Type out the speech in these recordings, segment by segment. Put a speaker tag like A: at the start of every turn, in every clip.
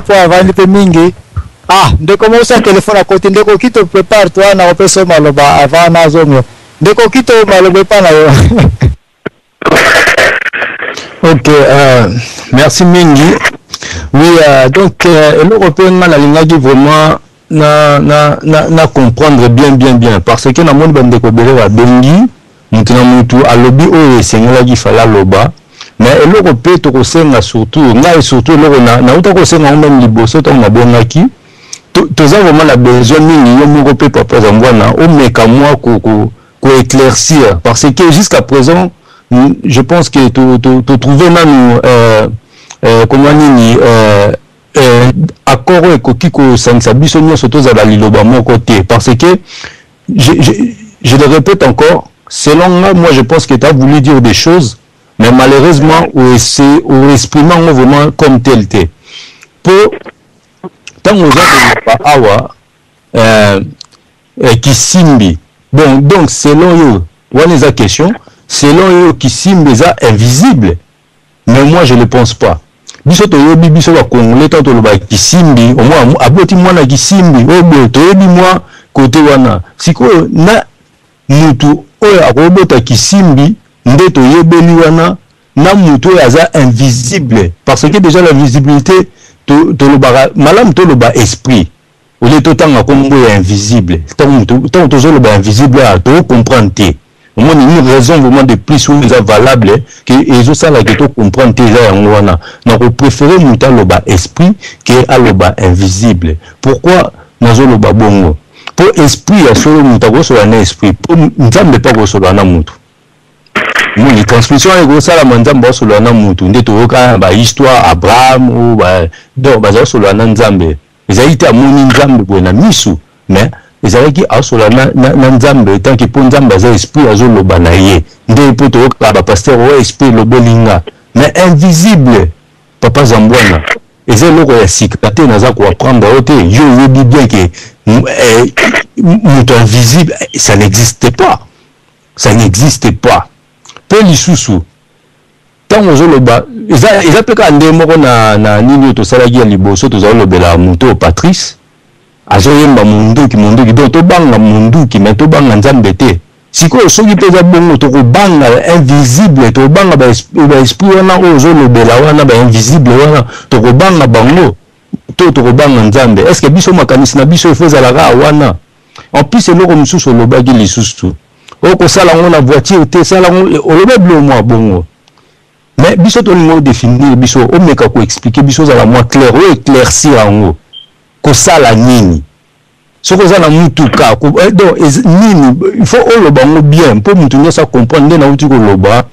A: Mpo avandi mpe mingi. Ah, ndeko moko ya telefone akoti. Ndeko Kito, prépare toi, nakopesa yo maloba avant nazonga. Ndeko Kito, maloba epa na yo.
B: Ok, merci mingi. Oui, donc eloko mpe nga nalingaki vraiment na comprendre bien bien bien, parce que namoni bandeko ebele babengi, mutu na mutu alobi oyo esengelaki fala aloba. Mais eloko mpe tokosenga, surtout ngai, surtout eloko nauta kosenga yango même liboso ntango nabengaki, toza vraiment na besoin mingi, yo moko mpe papa Zambwana, omeka mwa ko éclaircir, parce que jusqu'à présent je pense que to trouver nanu comment nini accord oyo ekoki kosangisa biso nyonso, tozala liloba moko te. Parce que je le répète encore, selon moi, moi je pense que tu as voulu dire des choses, mais malheureusement oexprime yango vraiment comme tel te. Po ntango oza koloba awa kisimbi, bon, donc selon yo, wana eza question, selon yo kisimbi eza invisible, mais moi je le pense pas. Biso toyebi, biso bacongolais, ntango toloba kisimbi, omoi aboti mwana kisimbi oyo boye, toyebi mwa kote wana. Sikoyo na mutu oyo akobota kisimbi nde toyebeli wana, na mutu oyo aza invisible, parce que déjà la visibilité, tolobaka malamu toloba esprit au lieu totanga kombo ya invisible. Ntango tozoloba invisible awa, tocomprendre te. Omoni, une raison vraiment de plus oyo eza valable ke ezosalaka tocomprendre te, eza yango wana. Nakopréféré moto aloba esprit ke aloba invisible. Pourquoi nazoloba bongo? Mpo esprit ya solo, moto akosolola na esprit, mpo Nzambe mpe akosolola na motu. Moni transmission wana ekosalama, Nzambe asolola na motu nde toyoka bahistoire Abraham o donc baza kosolola na Nzambe. Ezalaki te amoni Nzambe boye na misu, mais ezalaki aosolola na Nzambe tant que, mpo Nzambe aza esprit, azoloba na ye nde mpo toyokaka bapasteur oyo esprit elobeli nga. Mais invisible, papa Zambwana, eza eloko ya sika te, naza koapprendre yo te. Yo oyebi bien ke moto invisible, ça n'existe pas, ça n'existe pas. Mpe lisusu ntango ozoloba, eza mpe kaka nde moko na nini oyo tosalaki ya liboso, tozala kolobela moto oyo Patrice azoyemba munduki, munduki, donc tobanga munduki mais tobanga Nzambe te. Sikoyo soki mpe eza bongo, tokobanga invisible, tokobanga baesprit wana oyo ozolobela wana, bainvisible wana, tokobanga bango to tokobanga Nzambe? Est ce que biso makanisi na biso efo ezalaka wana? En plus, eloko mosusu olobaki lisusu, okosala yango na voiture te, sala yango, oloba bilo mwa bongo, mais biso tolingi odéfinir biso, omeka koexpliquer biso, ozala mwa clair, oyo éclaircir yango. Kosala nini soki oza na mutuka? Donc nini, il faut oloba yango bien mpo mutu nyonso acomprendre. Nde nauti koloba,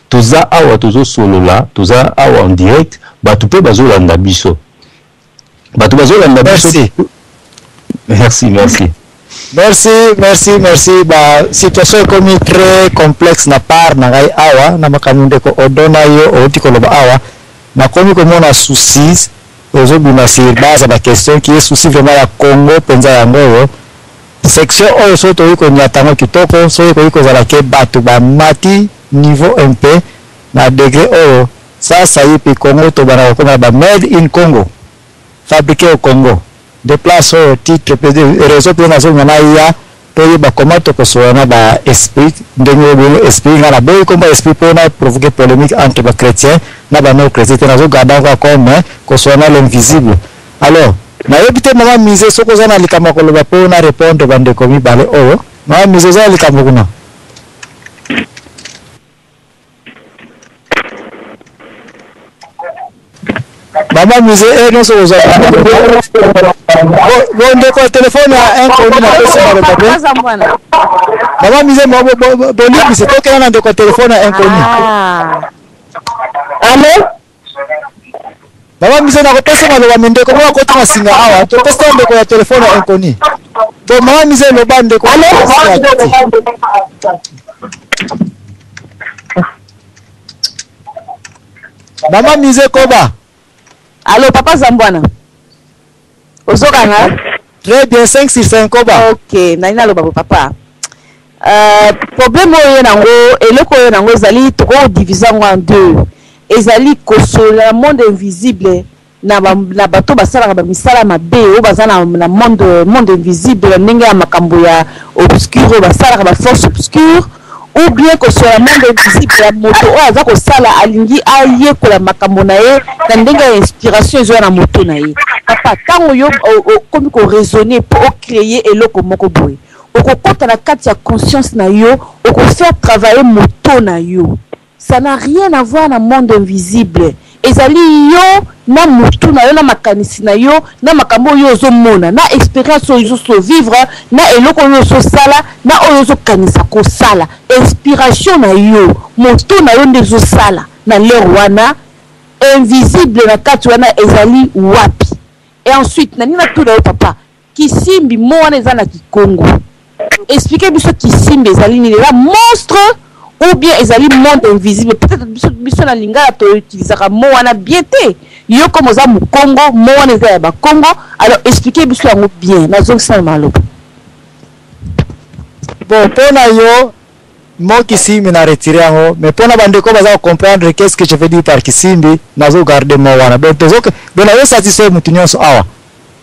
B: toza awa tozosolola, toza awa en direct, bato mpe bazolanda biso, bato bazolanda biso. Merci, merci.
A: Merci, merci, merci. Ba situation ekomi très complexe na part na ngai awa na makambo ndeko Odona yo outi koloba awa. Nakomi komona soucis ozobima sur base ya baquestion qui est souci vraiment ya Congo mpenza. Yango oyo section oyo, soki tokoki koniata yango kitoko, soki ekoki kozala ke bato bamati niveau un peu na degré oyo, sasa yipi Congo tobanda kokoma na ba made in Congo, fabriqué au Congo, de place oyo titre réseau mpe nazonga na ya toyeba comment tokosola na baesprit ndenge oyo bongo esprit. Nga naboyi komba esprit mpona provoquer polémique entre bachrétien na banon chrétien te. Nazogarda yango comme kosola na l'invisible. Alors nayebi te, mama Mise, soki oza na likambo ya koloba mpo na répondre bandeko mibale oyo. Mama Mise, oza na likambo kuna? Mama Mise, e nyonso kozwa bondeko ya telefone ya inconnu, napesi maloba te. Mama Mise, bolimbisi, tokenda na ndeko ya telefone ya inconnu.
C: Allo?
A: Mama Mise, nakopesa maloba me ndeko moko akoti na singa awa. Topesa ndeko ya telefone ya inconnu. To mama Mise, loba, ndeko.
C: Allo?
A: Mama Mise, koba.
C: Allo, papa Zambwana, ozokanga?
A: Très bien, 5 sur 5, koba.
C: Ok, nali naloba bo papa, problème oyo nango, eloko oyo nango ezali, tokodivise yango en deux. Ezali kosolola na monde invisible. Na ba na bato basalaka ba misala mabe oyo baza na na monde monde invisible na ndenge ya makambo ya obscure oyo basalaka ba force obscure ou bien kosola monde invisible ya moto oyo aza kosala alingi ayekola makambo na ye na ndenge ya inspiration ezoya na moto na ye. Papa, ntango yo okomi ko raisonner mpo o créer eloko moko boye, okokota na kati ya conscience na yo, oko faire travailler moto na yo. Ça n'a rien à voir na monde invisible. Ezali yo na mutu na yo, na makanisi na yo, na makambo oyo ozomona, na experience oyo ozovivre, na eloko oyo ozosala, na oyo ozokanisa kosala. Inspiration na yo, motu na yo nde ezosala na l'heure wana. Invisible na kati wana ezali wapi? Et ensuite, nalingi natuna yo papa, kisimbi mo wana eza na Kikongo. Explique biso kisimbi ezali nini? Eza monstre ou bien ezali monde invisible? Peut-être biso, biso na lingala toutilisaka mo wana bien te. Yo comme oza mokongo, mo wana eza ya bakongo, alors explique biso yango bien. Nazongisa na maloba.
A: Bon, mpo na yo mo kisimbi na retire yango, mais mpona bandeko baza comprendre qu'est-ce que je veux dire par kisimbi, nazo garder mo wana. Donc tozo donc nazo satisfaire mutu nyonso awa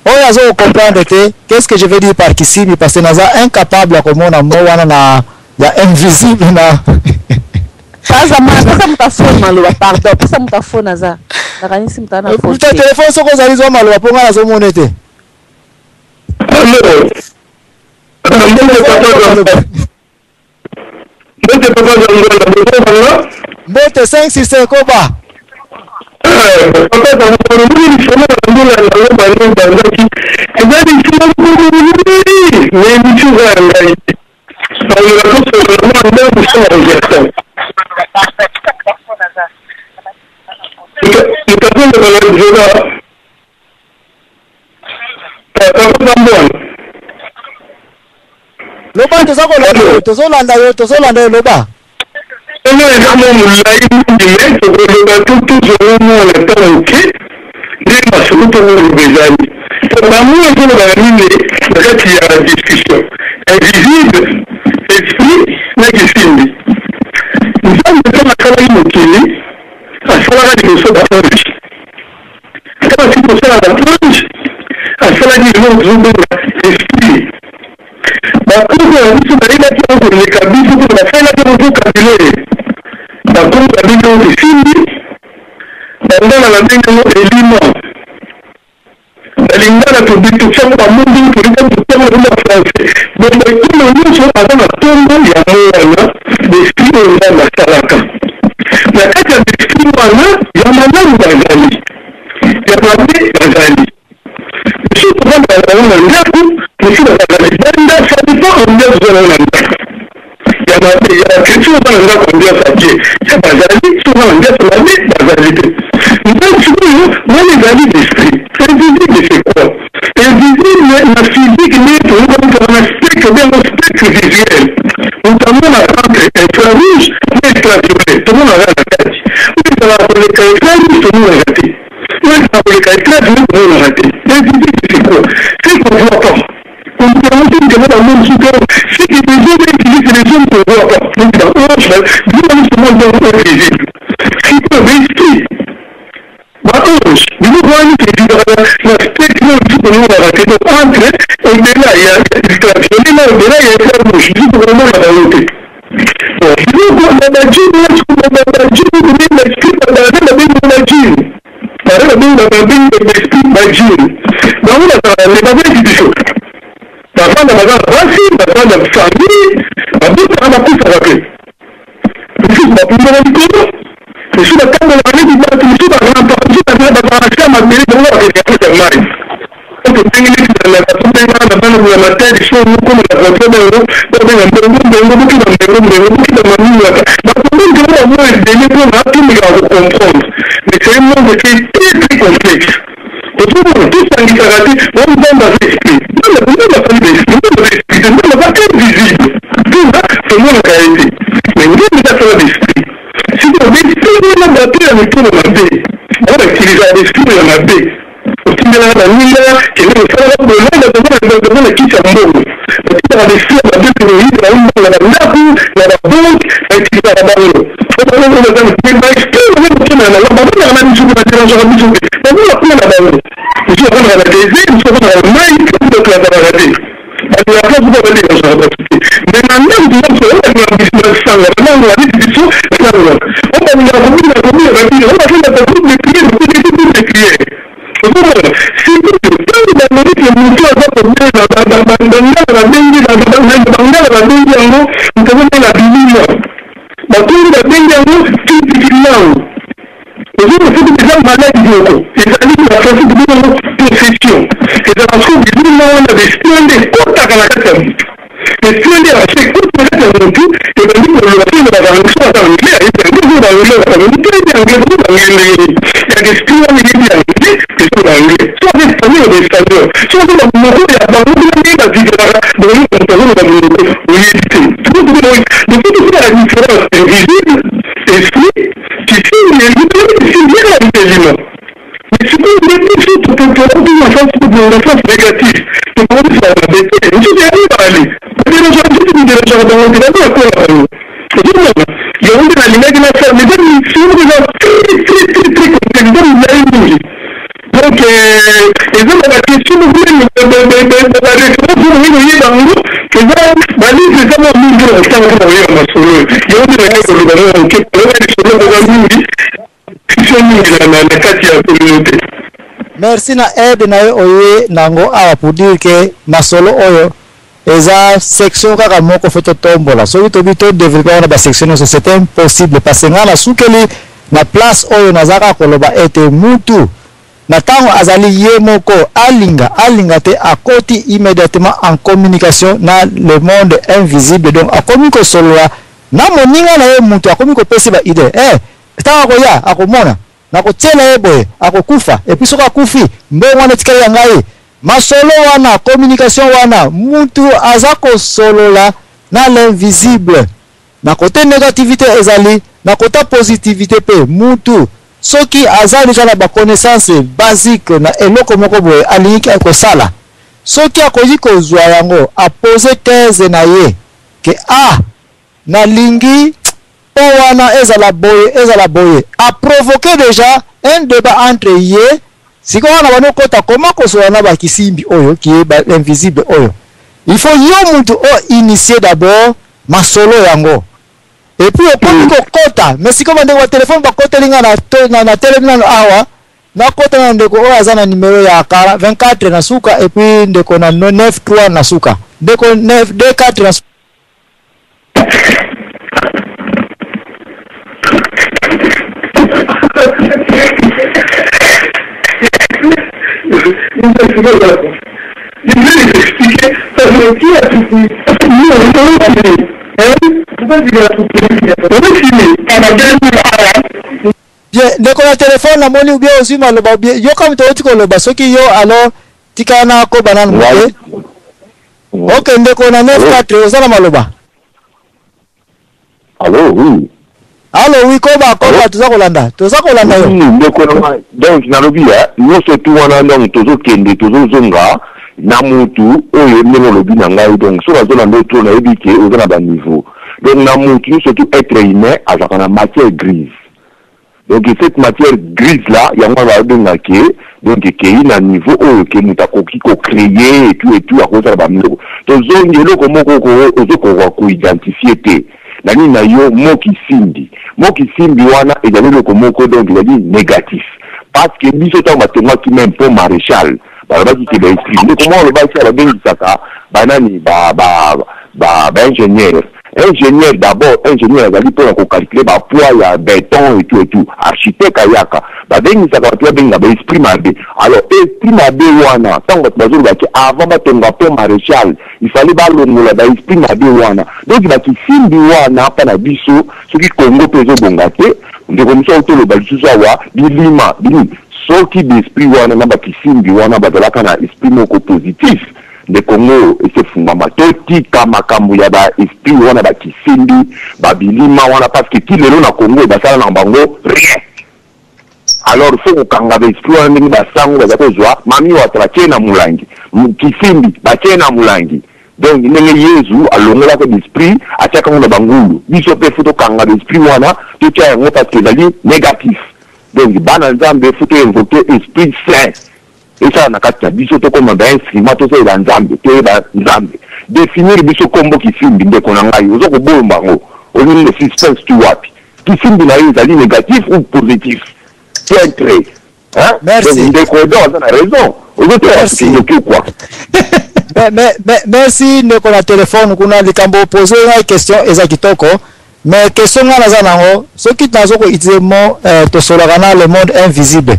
A: oyo azo comprendre te qu'est-ce que je veux dire par kisimbi, parce que naza incapable ya komona mo wana na ya invisible na
C: Pasa mwana, pesa moto afone maloba, pardon, pesa moto afone aza. Nakanisi moto ana phone.
A: Puta telefone soki ozali zwa maloba mpo ngai nazomona te.
D: Allo. Mbote papa Zambwana. Mbote papa Zambwana, bozobanga?
A: Mbote 5 sur 5 koba.
D: Papa Zambwana, ndenge lisolo na ndula nango bando ebandaki, eza lisolo moko mingi, mais émission eza ya ngai te. Nakolinga tosolola mwa ndambu sans rejection. Moto azoloba na nzela, papa Zambwana.
A: Loba, toza kolanda yo, tozolanda yo, tozolanda yo, loba.
D: Oyo eza mwa molai mingi, mais tokoloba to tozongo mwa na ntango moke nde masolo tokoloba ezali po bango ezoloba na nini na kati ya discussion invisible, esprit na kisimbi. Nzambe ntango asalaki mokili, asalaka liboso ba ange. Ntango asili kosala ba ange, asalaki eloko tozobenga esprit. Bakongo na biso bayebaki yango koleka biso mpo basalelaki yango vocabulaire. Bakongo babengi yango kisimbi, Bangala babengi yango elima. Na lingala totia yango bamundu, tolinga totia yango na français. Donc baekolo nyonso aza na nkombo ya mo wana, l'esprit oyo Nzambe asalaka. Na kati ya l'esprit wana, ya malamu bazali, ya mabe bazali. Mosusu tovandaka na bango na ndako, mosusu bazalaka libanda, ça dépend ambiance oza nango na ndako. Ya mabe, ya bakristo oza na ndako ambiance ya bien, ya bazali, soki oza na ambiance ya mabe, bazali te. Nzambe sikoyo, wana ezali l'esprit. Invisible c'est quoi? Invisible na physique nde toyokaki kaka na spectre, obenga yango spectre visuel. Moto amonaka entre infrarouge na ultraviolet, tomonaka na kati. Oyo ezalaka koleka infrarouge tomonaka te. Oyo ezalaka koleka ultraviolet tomonaka te. Invisible c'est quoi? C'est qu'on voit pas. Koluka yango te, moto yango bango mosusu te. C'est que les hommes invisibles, c'est les hommes qu'on voit pas. Donc ba ange, bino nyonso tomoni bango invisible. Sikoyo ba esprit, ba ange, biloko wana nyonso evivaka na spectre oyo biso tomonaka te. Donc entre au-delà ya ultraviolet na au-delà ya infrarouge, biso tokomona bango te. Bon, biloko na bajini nyonso, bajini kobenga ba esprit, baza babengi bajini, baza babengi babengi ba esprit bajini. Bango bazalaka nde baza institution, bavanda, baza na basi, baza na famille, babotaka, bakufaka te. Misusu bapumbaka likolo, misusu batambolaka neti bato, misusu barampaka, misusu bazalaka na se ya mabele, bango bakendaka kati ya mai. Tobengi neti tobengaka na bana ya matadi so mokoma na voiture bango babenga mbongo mbongo boki ba mbongo mbongo boki ba mamilaka bakombi ntango bango ebele mpona tomekaka kocomprendre, mais c'est un monde qui est très très complexe. Ozomona tosangisaka te o Nzambe aza esprit, Nzambe asali ba esprit, Nzambe aza esprit te, Nzambe aza invisible, mpona tomonaka ye te, mais Nzambe eza asala ba esprit. Sikoyo ba esprit wana, bato ya mitolo mabe bango bautilisaka ba esprit ya mabe. Otindelaka baninga, kende kosalaka boye, baza na kisi ya mbongo, batindaka ba esprit ya mabe mpe koyiba bango mbongo na bandako, na babanke, bautilisaka bango. Ba esprit baza motema ya malamu, bavandaka na biso te, baderangeaka biso te, baza kuna na bango. Bakotaka na desert, mosusu bakotaka na mayi, place bato bazalaka te. Balingaka place moko baderangeaka bato te. Mais na ndako toza biso, oyo balingaka masanga, balangwaka neti biso balangwaka. Oyo balingaka kobina, kobina, babina. Oyo bakendaka groupe de prière, bakendaka groupe de prière. Ozomona? Sikoyo, ntango balobi ke moto aza kobela, bangala babengi, bangala babengi yango, moto azobela bilima. Bakongo babengi yango kimpikilao. Ozomona soki eza maladi moko ezali na français tobengi yango possession. Ezalaka sikoyo bilima wana ba esprit wana nde ekotaka na kati ya motu. Esprit wana nde aso ekoti na kati ya motu ebandi koloba soki olobaka anglais soki aza anglais ayebi anglais soki oloba anglais olobaka motu ayebi anglais ozoloba anglais ndenge nini? Yaka esprit wana eyebi anglais ezoloba anglais soki aza espagnol oloba espagnol soki azoloba monoko ya bango kuna ndenge ba vivelaka bokoyoka moto azoloba monoko oyebi te. Donc faut tosala la différence invisible esprit Kisimbi elingi toyebi kisimbi ye kaka litelima mais sikoyo nde biso tokoki na sens na sens négatif tokoki kosala mabe te mosusu ya mibale baderangaka biso te toderangaka bango te bango bakola bango ozomona yango nde nalingaki nasala mais eza misolo moko eza très très très très complexe eza molai mingi donc eza na baquestion moko ba référence oyo okoki koyeba yango eza balivre eza mwa mingi mpona kotanga mpona koyeba masolo oyo yango nde nalingi koloba mwa moke mpona lisolo yango eza mingi discussion mingi na kati ya communauté.
A: Merci na aide na yo oye nango awa pour dire que masolo oyo eza section kaka moko faut totombola soki tobi to developper yango na ba section nionso c'est impossible parce que nga nasukeli na place oyo naza kaka koloba ete mutu na tango azali ye moko alinga alinga te akoti immediatement en communication na le monde invisible donc akomi kosolola na moninga na ye mutu akomi kopesi ba idee eh tango akoya akomona nakotiela ye boye akokufa et puis soki akufi mbongo wana etikali ya ngai Masolo wana, communication wana, mutu aza kosolola na l'invisible. Na cote negativite ezali, na kota positivite pe mutu soki aza dejà na ba connaissance basique na eloko moko boye alingi kosala, soki akoki kozua yango a poser thèse na ye que ah nalingi pont wana ezala boye ezala boye, a provoquer dejà un debat entre ye Sikoyo wana bandi okota comment kosolola na ba kisimbi oyo qui est ba invisible oyo il faut yo mutu o initier d'abord masolo yango et puis okomi kokota mais sikoyo ba ndeko ba telephone bakoteli nga na na, na telemi nanu awa nakota na ndeko oyo aza na numero ya 24 na suka et puis ndeko na 9 3 na suka ndeko 9 2 4 na Bien ndeko na telephone namoni ou bien ozui maloba ou bien yoka moto owuti koloba soki yo alors tika nakoba nanu moke. Ok ndeko na 9 4 oza na maloba.
E: Allo oui.
A: Allo oui koba koba toza kolanda toza kolanda yo.
E: Oui ndeko na ngai donc nalobi ya nyonso tu wana donc tozokende tozozonga na mutu oyo ndenge olobi na ngai donc soki azolanda yo trop nayebi ke oza na ba niveau donc na mutu nyonso tu être humain azalaka na matière grise Donc cette matière grise là yango wana bazo benga ke donc ekeyi na niveau oyo ke mutu akoki ko creer et tout et tout akosala ba biloko tozongi eloko moko ozo koka ko identifier te na nini na yo mot kisimbi mot kisimbi wana ezali eloko moko donc ezali negatif parce que biso tango batongaki meme pont marechal balobaki ke ba esprit ndeko moko alobaki ababengisaka banani ba ba ba ba ingénieur Ingenieur d'abord ingenieur azali pona ko calculer ba poids ya beton et tout et tout architecte ayaka ba bengisaka batu ba benga ba esprit mabe alors esprit mabe wana tango batu bazo loba ke avant ba tonga pont marechal il fallait ba longola ba esprit mabe wana donc ba kisimbi wana pa na biso soki Congo pe ezo bonga te ndeko mosusu auti oloba lisusu awa bilima bini soki ba esprit wana na ba kisimbi wana bazalaka na esprit moko positif Nde Congo esi efungwama totika makambo ya ba esprit wana ba kisimbi ba bilima wana parce que ti lelo na Congo basala na bango rien alors faut kokanga ba esprit wana ndenge ba sango baza kozwa mami wata batie na mulangi kisimbi batie na mulangi donc ndenge yezu alongolaka ba esprit atiaka yango na ba ngulu biso pe faut tokanga ba esprit wana totia yango parce que ezali negatif donc bana nzambe faut to invoquer esprit saint. Esala na kati na biso, tokoma ba instrument, tosalela Nzambe, toyeba Nzambe. Definir biso kombo kisimbi, ndeko na ngai, oza kobomba yango, olingi suspense tu wapi? Kisimbi na yo ezali négatif ou positif? Tiens trait. Hein?
A: Merci.
E: Donc, ndeko Odon aza na raison. Ozoteya
A: Merci.
E: kindoki ou quoi?
A: Mais merci ndeko na telefone kuna. Likambo opose ngai question eza kitoko, mais question ngai naza nango, soki nazo koutiliser mot tosolaka na le monde invisible,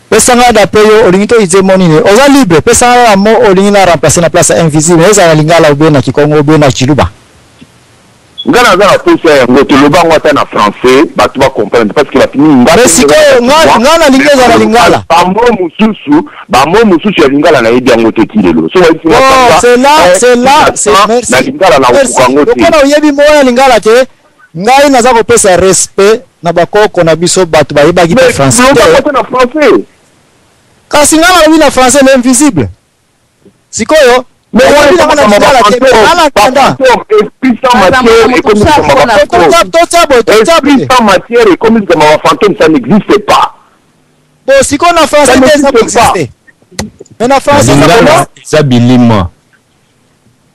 A: pesa ngai, d'après yo olingi to utiliser mot nini? Oza libre, pesa ngai na mot olingi na remplacer na place ya invisible, ezala na lingala ou bien na kikongo ou bien na chiluba.
E: Nga naza na posa yango, toloba yango ata na français, bato bacomprendre, parce que bato mingi nga
A: Mais sikoyo nga nalingi ezala lingala.
E: Bamo mosusu ya lingala nayebi yango te ti lelo. So bayebisi nga
A: Oh,
E: tanga,
A: c'est là, c'est là, c'est merci.
E: Na lingala na
A: Merci.
E: kokoka yango te.
A: Lokola oyebi mot ya lingala te, ngai naza kopesa respect na bakoko na biso, bato bayebaki te
E: Mais
A: français
E: loba
A: te.
E: yango te na français.
A: Kasi ngai nalobi na français l'invisible. Sikoyo
E: Mais
A: oyebi nango na lingala te, mais en attendant
E: esprit sans matière ekomi likambo ya bafantôme.
A: Totia boye, totia boye.
E: Esprit sans matière ekomi likambo ya bafantôme, ça n'existe pas.
A: Bon, sikoyo na français
E: Ça
A: te eza
E: n'existe pas.
A: koexiste, mais na français eza
B: Lingala
A: comment?
B: eza bilima.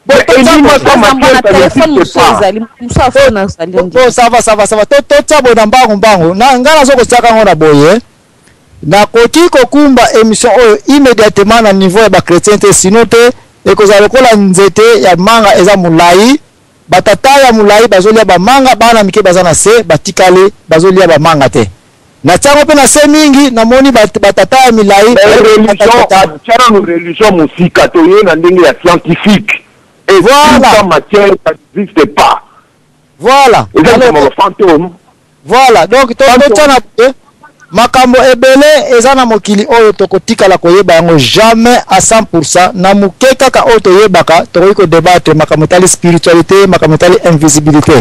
A: Bon, totia
E: Elima
A: boye.
E: sans matière, ça
C: Telefone
E: n'existe
C: mosusu
E: pas.
C: ezali, mosusu afona azali.
A: Bon, ça va, ça va, ça va. Totia boye na mbangu mbangu. Na ngai nazo kotiaka yango na boye, nakoki kokumba émission oyo immédiatement na niveau ya bachrétien te, sinon te ekozala lokola nzete ya manga eza molai, batata ya molai bazolia bamanga, bana mike baza na se batikali bazolia bamanga te. Natiango mpe na se mingi, namoni batata ya milai.
E: Mais religion, tia nanu religion mosika, toye na ndenge ya scientifique. Esprit
A: Voilà.
E: sans matière, ça n'existe pas.
A: Voilà.
E: Eza
A: Alors,
E: likambo ya bafantôme.
A: Voilà, donc totia na boye, makambo ebele eza na mokili oyo tokotikala koyeba yango jamais à 100%. Na moke kaka oyo toyebaka, tokoki kodébattre makambo etali spiritualité, makambo etali invisibilité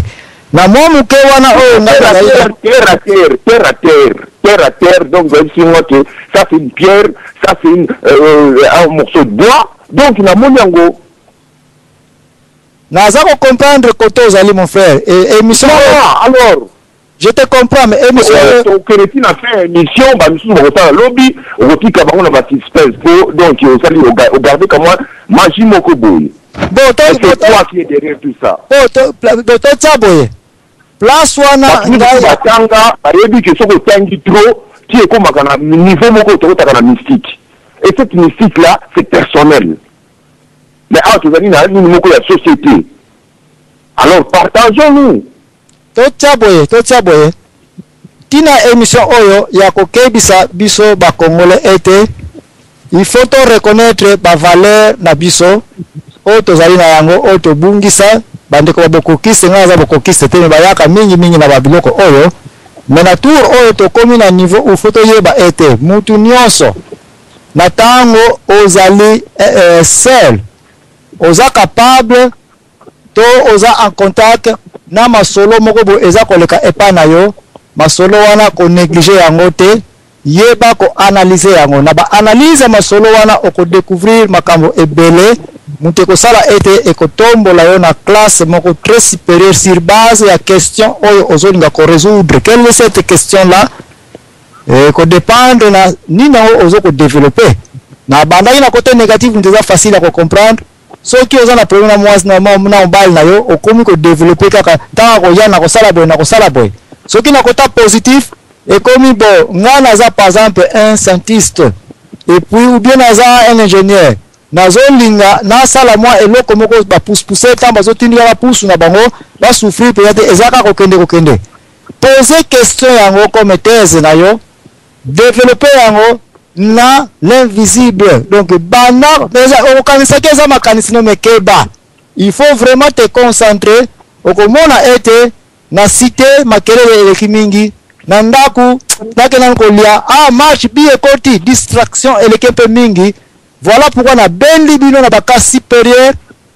A: na mwa moke wana oyo ngai
E: Terre à
A: nazali.
E: terre, terre à terre, terre à terre, terre à terre. Donc, vous avez moi que ça c'est une pierre, ça c'est un morceau de bois. Donc, namoni yango.
A: Naza kocomprendre kote ozali, mon frère. E, émission
E: Non,
A: oyo
E: alors,
A: je te comprends, mais émission oyo
E: tokende ntina fin émission, bamisusu bakosala lobi, okotika bango na basuspense po donc osali ogarde ka mwa magie moko boye.
A: Bon,
E: Et c'est toi qui est derrière tout ça.
A: Bon, totia boye, place wana
E: Bato misusu
A: ngai
E: batanga, bayebi ke soki otangi trop ti ekomaka na niveau moko, tokotaka na mystique, et cette mystique là c'est personnel. Mais awa tozali na nini moko ya société, alors partageons-nous.
A: Totia boye, totia boye, ntina émission oyo ya kokebisa biso bakongolais ete il faut to reconnaître bavaleur na biso oyo tozali na yango, oyo tobungisa. Bandeko babokokiste, ngai naza bokokiste te, me bayaka mingimingi na babiloko oyo. Me na tour oyo tokomi na niveau il faut toyeba ete mutu nyonso na ntango ozali seul, oza capable to oza en contact na masolo moko boye eza koleka epai na yo, masolo wana konéglige yango te, yeba koanalyse yango. Na baanalyse ya masolo wana okodécouvrir makambo ebele moto ekosala ete ekotombola yo na classe moko très supérieure sur base ya question oyo ozolinga korésoudre. Quelle est cette question là ekodépendre na nini yango ozo kodévelopper. Na bandaki na côté négatif, moto eza facile ya kocomprendre. Soki oza na problème na mwasi na mobali na yo, okomi kodévelopper kaka ntango akoya na kosala boye, na kosala boye. Soki na kota positif, ekomi bo ngai naza par exemple un scientiste et puis ou bien naza un ingénieur, nazolinga nasala mwa eloko moko, bapousse-pousse ntango bazotindika bapusu na bango, basouffrir mpenza te, eza kaka kokende kokende. Pose question yango comme thèse na yo, développer yango na l'invisible. Donc banda okokanisaki eza makanisi no mekeba, il faut vraiment te concentrer. Okomona ete na cité makelele eleki mingi, na ndako nakenda nanu kolia, ah, match bi ekoti, distraction eleki mpe mingi. Voilà pourquoi nabendi bino na bacas supérieur,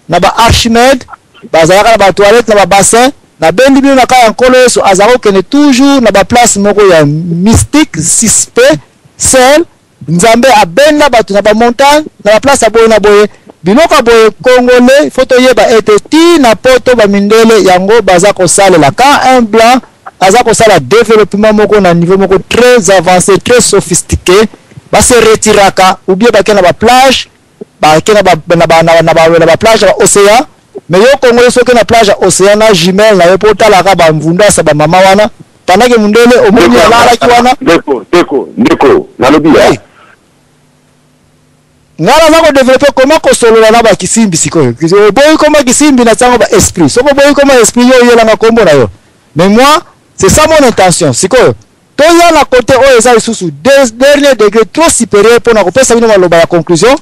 A: na baarchimède bazalaka na batoilette, na babassin. Nabendi bino na ka ya Nkolo Yesu, azalaka kokende toujours na baplace moko ya mystique, suspect, seul. Nzambe abenda bato na bamontagne, na baplace ya boye na boye, biloko ya boye. Congolais, faut toyeba ete ti na poto bamindele yango baza kosalela. Quand un blanc aza kosala développement moko na niveau moko très avancé, très sophistiqué, Ba se retiraka ou bien bake na ba plage, bake na ba na ba na ba na ba plage ya ba ocean. Mais yo Congolais soki na plage ya ocean na jumelle na yo po otalaka ba mvundasa ba mama wana pendant que mundele omoni alalaki wana.
E: Ndeko, ndeko, ndeko, nalobi ya.
A: Nga naza ko developper comment kosolola na ba kisimbi sikoyo. Oboyi koma kisimbi na tiango ba esprit. Soki oboyi koma esprit yo oyela nga kombo na yo. Mais moi, c'est ça mon intention. Sikoyo toya na cote oyo eza lisusu dernier degré trop supérieur pona kopesa bino maloba ya conclusion.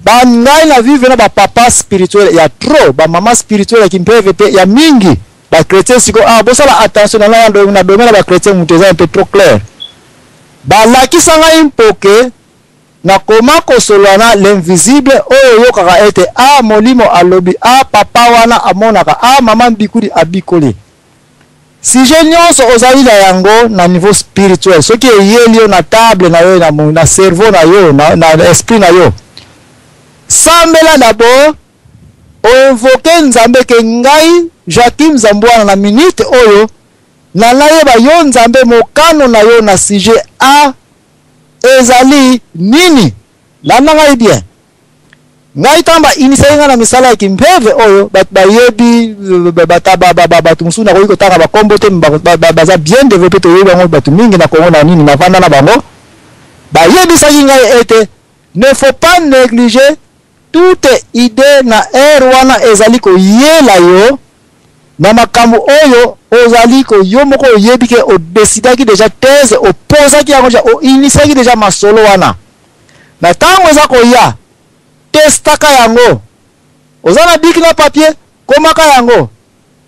A: Ba ngai na vivre na ba papa spirituel ya trop, ba mama spirituel ya kimpeve pe ya mingi. Ba chrétien sikoyo, ah bosala attention na na na domaine ya ba chrétien mutu eza un peu trop clair. Balakisa ngai mpoke na koma kosolola na l'invisible oyo oyokaka ete ah molimo alobi, ah papa wana amonaka, ah mama mbikudi abikoli. Sujet nionso ozali na yango na niveau spirituel soki eyeli yo na table na yo na, na cerveau na yo na, na esprit na yo, sambela d'abord o invoquer Nzambe ke ngai Joachim Zambwana na minute oyo na nayeba yo Nzambe mokano na yo na sujet A ezali nini? Landa ngai bien. Ngai ntango ba initiaki ngai na misala ya kimpeve oyo, bato bayebi, bato mosusu nakoki kotanga ba kombo te, baza bien developpe, toyebi bango bato mingi na Congo na nini, navanda na bango, bayebisaki ngai ete ne faut pas negliger toute idee na heure wana ezali koyela yo na makambo oyo ozali ko yo moko oyebi ke o decidaki dejà thèse, opozaki yango dejà, o initiaki dejà masolo wana. Na tango eza koya, testaka yango. Oza na bic na papier, komaka yango.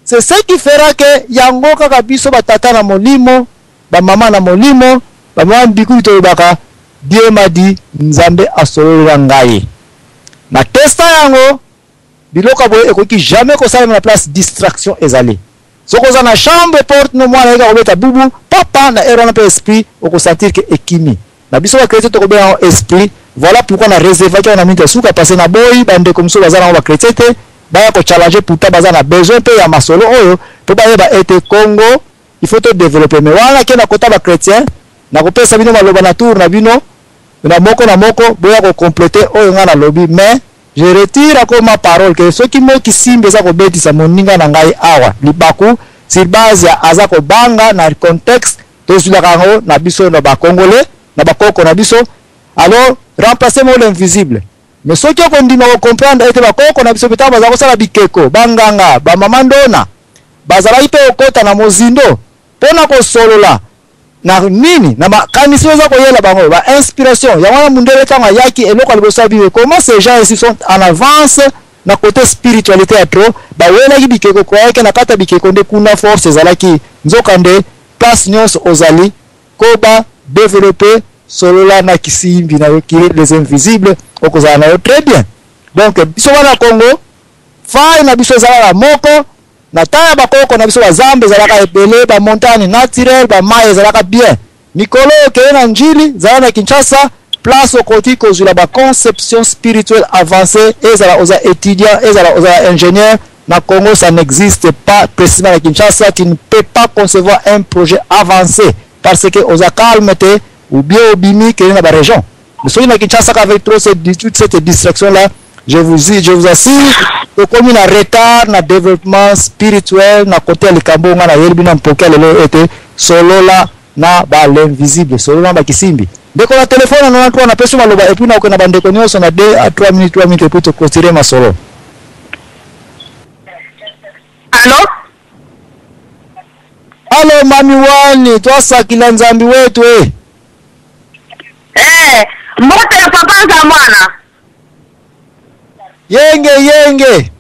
A: C'est ce qui fera que yango kaka biso ba tata na molimo, ba mama na molimo, ba mama mbikuli tolobaka Dieu m'a dit, Nzambe asololela ngai. Na testa yango, biloko ya boye ekoki jamais kosalema na place distraction ezali. Soki oza na chambre porte no mwana ayeka kobeta bubu papa na heure wana pe esprit oko sentir que ekimi. Na biso ba chretien toko benga yango esprit. Voilà pourquoi na reservaki yango na minute ya suka parce que na boyi ba ndeko mosusu baza nango ba chretien te baya ko challenger pourtant baza na besoin pe ya masolo oyo po bayeba ete Congo il faut to developper mais wana ke na kota ba chretien na kopesa bino maloba na tour na bino na moko na moko boya ko completer oyo nga nalobi mais Je retire encore ma parole que soki mot kisimbi eza kobetisa moninga na ngai awa libaku sur base ya aza kobanga na contexte tozuilaka yango na biso na ba congolais na ba koko na biso alors remplacer mot l'invisible mais soki okondima ko comprendre ete ba koko na biso pe tango baza kosala bikeko ba nganga ba mama ndona bazalaki pe kokota na mozindo pona kosolola na nini na makanisi oyo eza koyela bango ba inspiration yango wana mundele ntango ayaki eloko ya liboso ya bible comment ces gens ici sont en avance na côté spiritualité ya trop bawelaki bikeko croyaki na kati ya bikeko nde kuna force ezalaki nzoka nde place nyonso ozali koba développer solola na kisimbi na yo qui est les invisibles okozala na yo très bien donc biso wana Congo faille na biso ezalaka moko Na temps ya ba koko na biso ba zamba ezalaka ebele, ba montagne naturelle, ba mayi ezalaka bien. Mikolo oyo kende na Ndjili, zala na Kinshasa, place okoki kozuila ba conception spirituelle avancee, ezala oza etudiant, ezala ozala ingenieur, na Congo ça n'existe pas, precisement na Kinshasa tu ne peux pas concevoir un projet avance parce que oza calme te ou bien obimi kende na ba region. Mais soki na Kinshasa avec trop cette, toute cette distraction là, je vous, je vous assure, tokomi na retard na développement spirituel na côté ya likambo nga na yeli bino mpoke lelo ete solola na ba l'invisible, solola na ba kisimbi. Ndeko na telefone na 93 na pesi maloba et puis na okenda bandeko nyonso na 2 à 3 minutes 3 minutes et puis to clôturer masolo.
F: Allo?
A: Allo mami wani, twasakila nzambi wetu eh.
F: Eh, mbote ya papa Nzamwana.
A: Yenge yenge.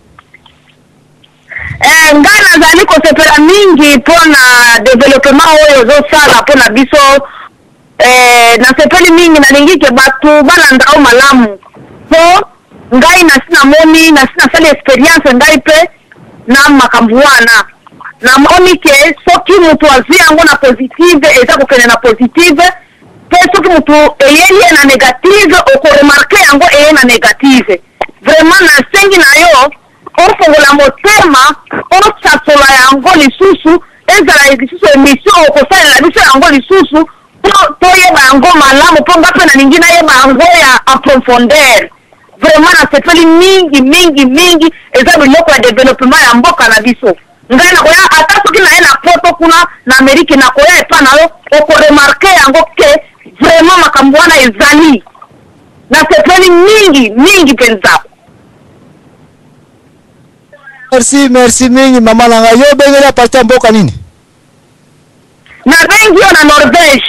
F: Eh, ngai nazali kosepela mingi mpo na developement oyo ozosala mpo na biso. Eh, nasepeli mingi, nalingi ke bato balanda yo malamu mpo ngai nasi namoni, nasi nasali experience ngai mpe na makambo wana. Namoni ke soki moto azwi yango na positive, eza kokende na positive, mpe soki moto eyeli ye na negative, oko remarquer yango eye na negative. Vraiment nasengi na yo ofongola motema, osasola yango lisusu, ezala lisusu emission okosalela biso yango lisusu. Po toyeba yango malamu po nga pe nalingi nayeba yango ya en profondeur. Vraiment nasepeli mingi mingi mingi eza biloko ya developpement ya mboka na biso. Ngai nakoya ata soki naye na poto kuna na Amerique nakoya epa na yo oko remarquer yango que vraiment makambo wana ezali. Nasepeli mingi mingi penza.
A: Merci merci mingi mama na ngai. Yo obengeli à partir ya mboka nini?
F: Nabengi yo na Norvège.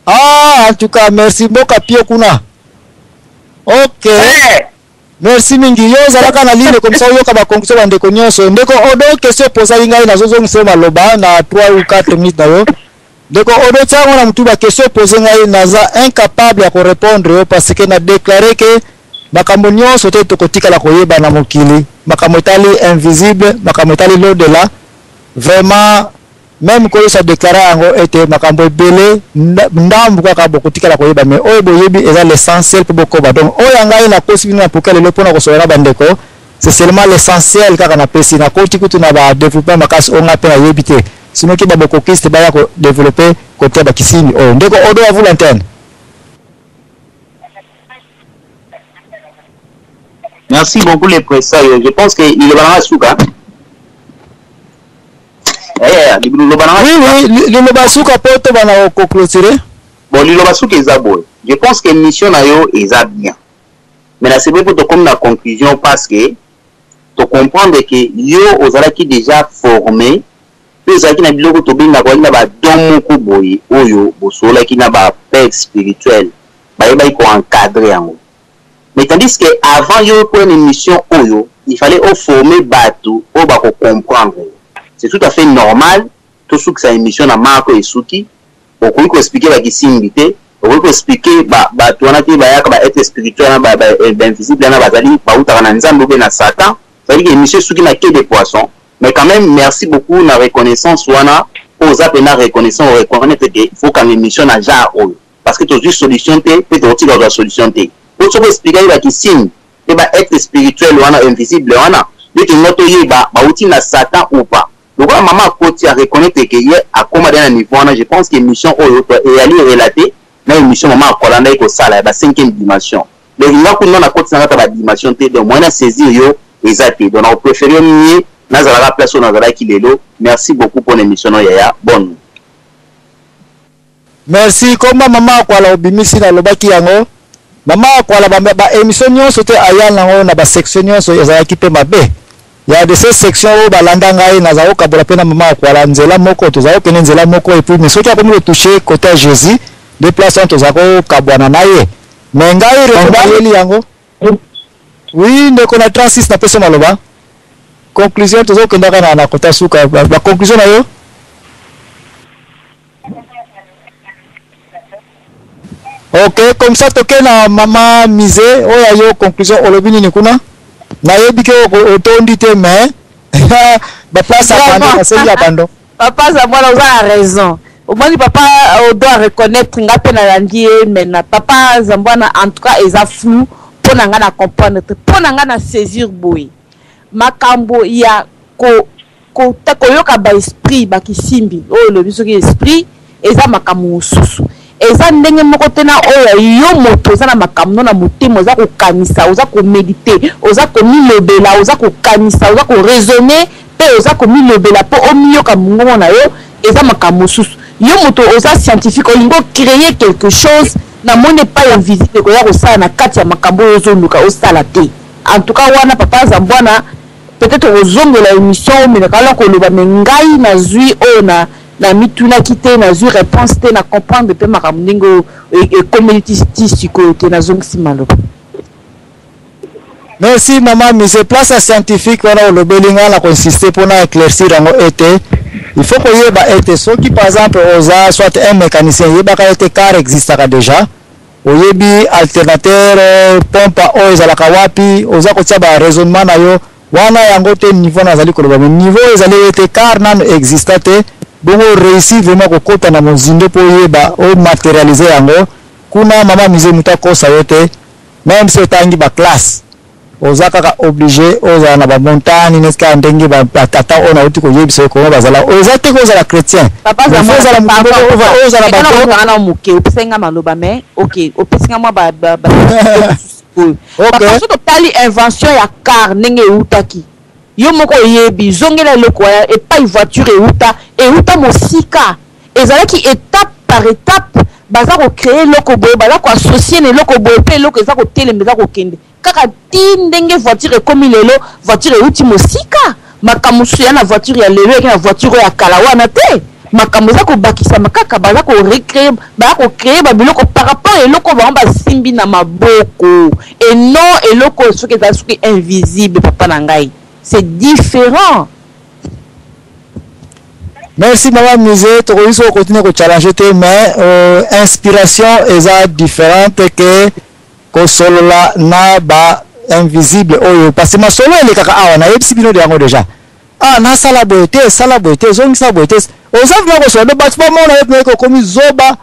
A: Ah, en tout cas, merci mboka pio kuna. Ok.
F: Eh.
A: Merci mingi. Yo ozalaka na ligne comme ça oyoka ba conclusion ba ndeko nyonso. Ndeko Odo, question opozaki ngai nazozongisa yo maloba na 3 ou 4 minutes na yo. Ndeko Odo, tia yango na mutu ba question opose ngai naza incapable ya ko répondre yo parce que na déclarer que makambo nyonso te tokotikala koyeba na mokili, makambo etali invisible, makambo etali l'au-delà. Vraiment meme ko yesu a declara yango ete makambo ebele ndambu kaka bokotikala koyeba mais oyo boyebi eza l'essentiel po bokoba donc oyo ya ngai nakosi bino na poke lelo pona kosolola na bandeko c'est seulement l'essentiel kaka napesi nakoti kutu na ba developpement makasi oyo ngai pe nayebi te sinoki ba bokokiste baya ko developper kote ya bakisimbi oyo ndeko Odo à vous l'antenne.
G: Merci beaucoup les pressayo. Je pense que il est suka. Eh, liloba na
A: Oui oui, liloba suka po to bana ko clôturer.
G: Bon, liloba suka eza boye. Je pense que mission na yo eza bien. Mais na sebe po tokomi na conclusion parce que to comprendre que yo ozalaki déjà formé mpe ozalaki na biloko tobengaka ozalaki na ba don moko boye oyo bosololaki na ba père spirituel bayebaki ko encadrer yango. Mais tandis que avant yo okoya na emission oyo, il fallait o former batu oyo bako comprendre yo. C'est tout à fait normal tosukisa emission na marque oyo esuki, okoki ko expliquer ba kisimbi te, okoki ko expliquer ba batu wana te bayaka ba etre spirituel wana ba ba invisible wana bazali bawutaka na Nzambe ou bien na Satan, c'est à dire que emission esuki na queue de poisson, mais quand même merci beaucoup na reconnaissance wana po oza pena reconnaissant o reconnaitre que il faut okanga emission na genre oyo. Parce que tozui solution te pe tokotika kozua solution te. Po soki o expliquaki ba kisimbi pe ba etre spirituel wana invisible wana nde tolinga toyeba bawuti na satan ou pas. Lokola mama akoti a reconnaitre que ye akoma dejà na niveau wana je pense que emission oyo eyali relate na emission mama akolandaki kosala ya ba cinquième dimension. Donc nga kuna nanu nakoti na kati ya ba dimension te donc moyen na saisir yo eza te. Donc nako preferer mieux nazala kaka place oyo nazalaki lelo. Merci beaucoup pona emission nayo yaya. Bonne nuit.
A: Merci komba mama akwala obimisi na lobaki yango mama akwala ba, ba emission nionso te aya nango na ba section nionso ezalaki pe mabe ya de ces section oyo balanda ngai naza kokabola pe na mama akwala nzela moko toza kokende nzela moko et puis mais soki akomi ko toucher cote ya Jesus nde place wana toza kokabwana na ye mais ngai raison nayeli yango oui ndeko na 36 napesi yo maloba conclusion toza kokendaka na, na kota suka ba, ba conclusion na yo Ok, comme ça toke na mama mise oyo ya yo conclusion olobi nini kuna? Nayebi ke otondi te mais ba place ya bando nasengi ya bando.
C: Papa Zamwana oza na raison. Omoni papa Odo a reconnaître nga pe nalandi ye mais na papa Zambwana en tout cas eza flou po na nga na comprendre te. Po na nga na saisir boye makambo ya ko Koyoka ba esprit ba kisimbi oyo olobi soki esprit eza makambo mosusu eza ndenge moko te na oyo ya yo moto oza na makambo no na motema oza kokanisa oza ko medite oza komilobela oza kokanisa oza ko raisonner pe oza komilobela po omiyoka mongongo na yo eza makambo mosusu yo moto oza scientifique olingi o creer quelque chose na moni epai invisible ekoya kosala na kati ya makambo oyo ozoluka osala te en tout cas wana papa Zambwana Peut-etre okozongela emission omeka kaka koloba mais ngai nazui oyo na na mitunaki te nazui reponse te na comprendre pe makambo ndenge oyo ekomeli ti ti sikoyo te nazongisi maloba.
A: Merci maman mise place ya scientifique wana olobeli nga na ko insister po na eclaircir yango ete il faut koyeba ete soki par exemple oza soit un mecanicien yebaka ete car existaka dejà Oyebi alternateur, pompe oyo ezalaka wapi, oza kotia ba raisonnement na yo wana yango te niveau nazali koloba mais niveau ezali ete car nanu exista te bongo o reussir vraiment kokota na mozindo po oyeba o materialiser yango kuna mama mise mutu akosa yo te meme si otangi ba classe. Oza kaka oblige ozala na ba montagne neti kaka ndenge ba tata oyo nauti koyebisa yo comment bazala. Oza te ko ozala chretien.
C: Papa
A: Mais faut ozala mutu moko oyo ozala ba
C: Papa na moke opesaki nga maloba mais ok opesi nga mwa ba ba ba sikoyo. Papa soki totali invention ya car ndenge ewutaki yo moko oyebi zongela eloko wana epai voiture ewuta ewuta mosika ezalaki etape par etape baza ko creer eloko boye baza ko associer na eloko boye pe eloko eza kotelema eza kokende Kaka ti ndenge voiture ekomi lelo, voiture ewuti mosika. Makambo mosusu eya na voiture ya lelo eyaki na voiture oyo ya kala wana te. Makambo eza kobakisama kaka, baza ko recreer, baya ko creer ba biloko par rapport ya eloko oyo bango basimbi na maboko et non eloko oyo soki eza soki invisible papa na ngai. C'est different.
A: Merci maman Musée, tokoki soki continuer ko challenger te mais inspiration eza differente que Kosolola na ba invisible oyo parce masolo elekaka awa nayebisi bino yango dejà ah nasala boye te sala boye te zongisa boye te oza vraiment kosolola donc batu bamona yo penza okomi zoba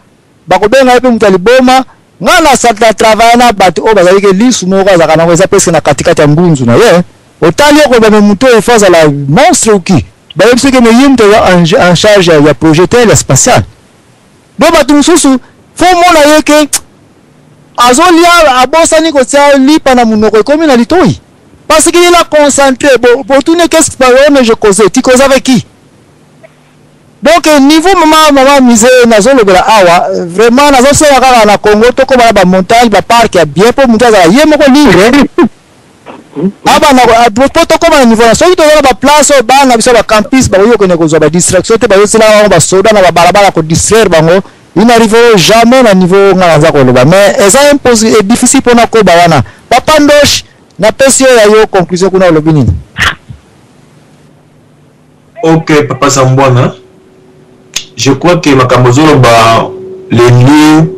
A: bakobenga yo pe moto ya liboma nga na na travailla na batu oyo bazali ke lisu moko azalaka nango eza presque na katikati ya mbunzu na ye otali okoloba me moto oyo il faut azala monstre ou qui bayebisi ke me ye moto aza en charge ya projet tel ya spatial donc batu mosusu faut omona ye ke Azolia abosani kotia lipa na munoko ekomi na litoyi parce qu'il est là concentre bo botuni qu'est-ce qui oh mais je causais tu causes avec qui donc niveau mama mama mise nazolobela awa vraiment nazosenga kaka na Congo tokoma na ba montagne ba parc ya bien po moto azala ye moko libre abanda po tokoma na niveau na soki toza na ba place oyo bana biso ba campus bakoki kokende kozwa ba distraction te bazotiela bango basoda na babalabala ko distraire bango. Ils n'arriveront jamais na niveau oyo nga naza koloba mais eza impossible et difficile pona koba wana. Papa Ndosh, napesi yo ya yo conclusion kuna olobi nini?
H: Ok papa Sambwana, je crois que makambo ozoloba le lieu